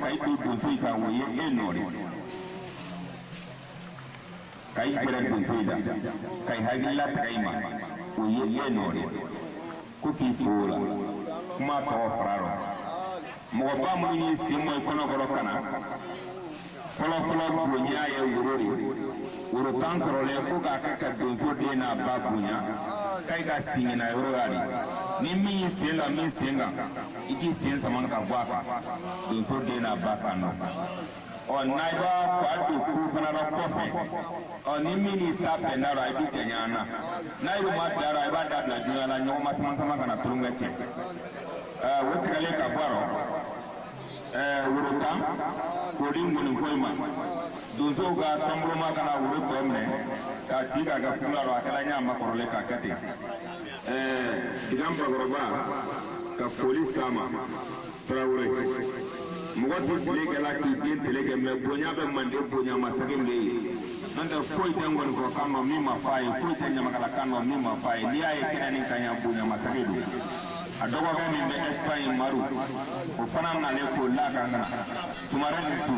ka i don donso in kan o ye e nɔ de ka i gɛrɛ donso in la ka i hakilila taga i ma o ye e nɔ de ko k'i fo o la kuma tɔgɔ fara rɔ mɔgɔba minnu y'i sen bɔ i kɔnɔkɔrɔ ka na fɔlɔfɔlɔ bonya ye woro de woro tan sɔrɔlen ko k'a kɛ ka donso den n'a ba bonya k'a ka siginna yɔrɔ ya de ni min y'i sen la min sen kan i k'i sen sama ka bɔ a kan donso den n'a ba kan nɔ ɔ n'a b'a a don ko fana la kɔfɛ ɔ ni min n'i ta bɛnna la i bɛ jɛɲa an na n'a yɛrɛ ma bɛn a la i b'a dabila joona la ɲɔgɔn ma sama sama kana tulonkɛ cɛ o tigɛlen ka bɔ a rɔ woro tan k'o di ngɔnifɔ in ma donsow ka tɔnboloma kana woro tɔ minɛ k'a ci k'a kɛ fula rɔ a kɛla ɲa ma kɔrɔlen k'a kɛ ten digan bakɔrɔba ka foli s'a ma Tarawele mɔgɔ tɛ tile kɛ la k'i den tile kɛ mɛ bonya bɛ manden bonya masakɛ de ye n'o tɛ foyi tɛ ngɔnifɔ kan nɔ min ma f'a ye foyi tɛ ɲamakala kan nɔ min ma f'a ye n'i y'a ye kɛnɛ nin kan yan bonya masakɛ don a dɔgɔkɛ min bɛ Espagne Maru o fana nalen k'o la kan ka na Sumare ni su.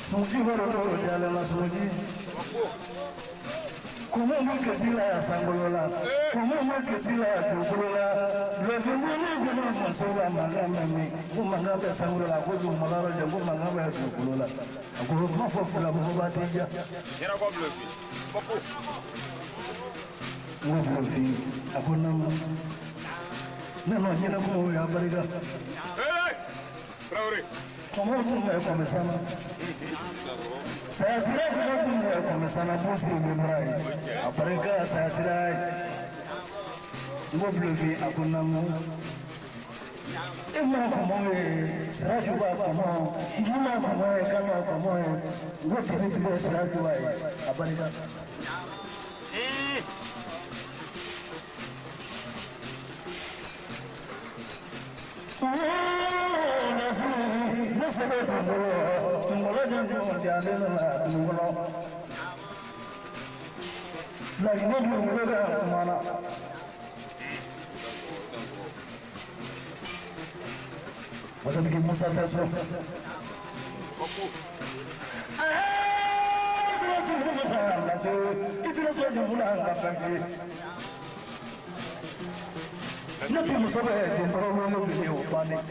Sunji bɔra tɔgɔ di ale la sunji. Kɔmɔ bɛ kasi la sankolo la, kɔmɔ bɛ kasi la dugukolo la, lɔfɛn ne kɔnɔ muso la mankan bɛ min, ko mankan bɛ sankolo la, ko dugumala yɔrɔ jan, ko mankan bɛ dugukolo la. A ko kuma fɔ fila mɔgɔ t'i ja. N ko bulɔfin, a ko naamu. Ne n'o ɲɛnɛ kuma o y'a barika. Kɔmɔ tun bɛ kɔmɛsana. Sayasira kɔmɔ tun bɛ kɔmɛsana busi bɛ bɔra ye. A barika sayasira ye. N ko bulɔfin, a ko naamu. E ma kɔmɔ ye sirajuba kɔmɔ, n ma kɔmɔ ye kama kɔmɔ ye, n ko tibi tun bɛ sirajuba ye. A barika. Wasatigi Musa tɛ so. Ne tɛ muso bɛ den tɔɔrɔ wele bilen o bannen.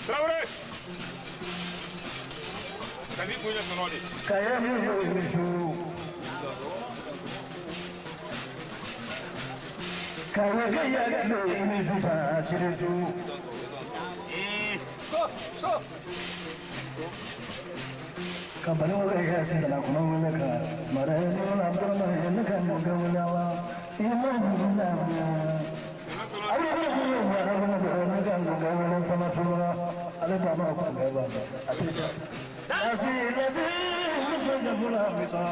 Traoré. Kasi bonya sɔrɔ de. Kaya min bɛ su. Kaya kaya kile i ni su ta siri su. Ka balimaw ka kɛ sigi la kɔnɔ wele ka mara ye ne la dɔrɔn ne ka mɔkɛ wele wa i ma mun na ale bɛ kun mara bɛ ne ka mɔkɛ wele fana sɔrɔ ale ba ma ko bɛɛ b'a a tɛ se lasi lasi muso jamu la mi sɔn.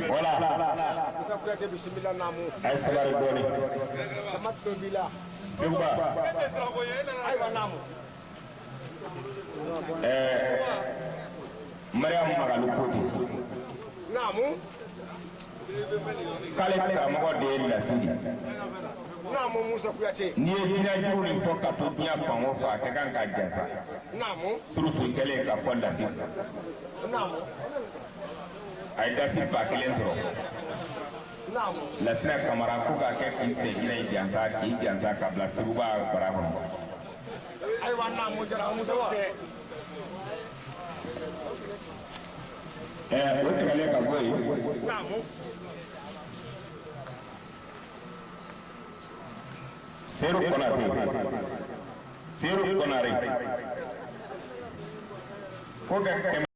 Voilà. Ay sabari dɔɔni. Seguba. Mariam Magalu Koti. Naamu. K'ale karamɔgɔ de ye Lasidi. Naamu Musa Kuyate. N'i ye jinɛ juru nin fɔ ka to diɲɛ fan o fan, a ka kan ka jansa. Naamu. Surutu kɛlen ka fɔ Lasidi. Naamu. A ye dasi 1000 sɔrɔ. Naamu. Lasina Kamara ko k'a kɛ k'i fɛ jinɛ in jansa k'i jansa ka bila Seguba bara kɔnɔ. Ayiwa naamu Jara Musa Kuyate. O tɛmɛnen ka bɔ yen. Naamu. Seru Konate. Seru Konare. Ko ka kɛmɛ.